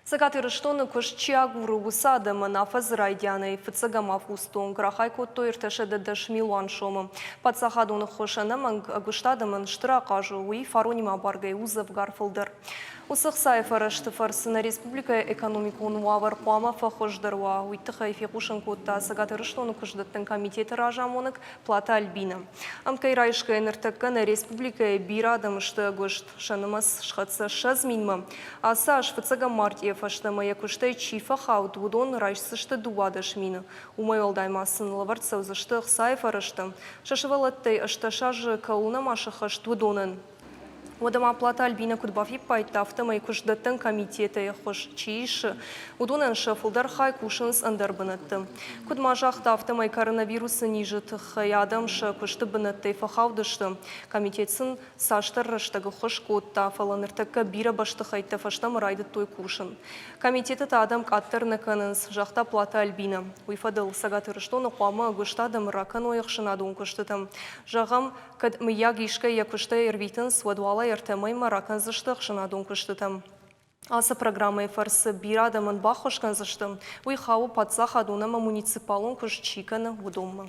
Цӕгат Ирыстоны куыст чи агуры, уыцы адӕмӕн афӕдзы райдианӕй фыццӕгӕм августы онг рахай кодтой 310 милуан сомы. Паддзахадон ӕххуыс ӕнӕмӕнг ӕгуыст адӕмӕн стыр ахъаз у, уый фаронимӕ абаргӕ у дзӕвгар фылдӕр. Уыцы хцайы фӕрӕзты фӕрцы нӕ республикӕйы экономикон уавӕр хъуамӕ фӕхуыздӕр уа, уый тыххӕй фехъусын кодта Цӕгат Ирыстоны куыстдӕттӕн комитеты разамонӕг Платы Альбинӕ. Ӕмткӕй райсгӕйӕ ныртӕккӕ нӕ республикӕйы бирӕ адӕм сты ӕгуыст. Сӕ нымӕц схӕццӕ 20 минмӕ. Ацы аз фыццӕгӕм мартъийӕ фӕстӕмӕ йӕ куыстӕй чи фӕхауд, уыдон райсдзысты 12 мины. Уымӕй уӕлдай ма сын лӕвӕрд цӕудзысты ӕхцайы фӕрӕзтӕ, сӕ сывӕллӕттӕй 18 азы кӕуыл нӕма сӕххӕст, уыдонӕн. Уӕдӕ ма Платы Альбинӕ куыд бафиппайдта, афтӕмӕй куыстдӕттӕн комитетӕй ӕххуыс чи исы, уыдонӕн сӕ фылдӕр хай кусынц ӕндӕр бынӕтты. Куыд ма загъта, афтӕмӕй коронавирусы низы тыххӕй адӕм сӕ куысты бынӕттӕй фӕхаудысты. Комитет сын цасдӕр рӕстӕг ӕххуыс кодта, фӕлӕ ныртӕккӕ бирӕ бӕстыхӕйттӕ фӕстӕмӕ райдыдтой кусын. Комитеты та адӕм къаддӕр нӕ кӕнынц, загъта Платы Альбинӕ. Уый фӕдыл Цӕгат Ирыстоны хъуамӕ ӕгуыст адӕмы ракӕной ӕхсӕнадон куыстытӕм. Зӕгъӕм, кӕд мыййаг искӕй йӕ куыстӕй ӕрвитынц, уӕд уал ӕй ӕртӕ мӕймӕ ракӕндзысты ӕхсӕнадон куыстытӕм. Ацы программӕйы фӕрцы бирӕ адӕмӕн баххуыс кӕндзысты, уый хауы паддзахадон ӕмӕ муниципалон куыст чи кӕны, уыдонмӕ.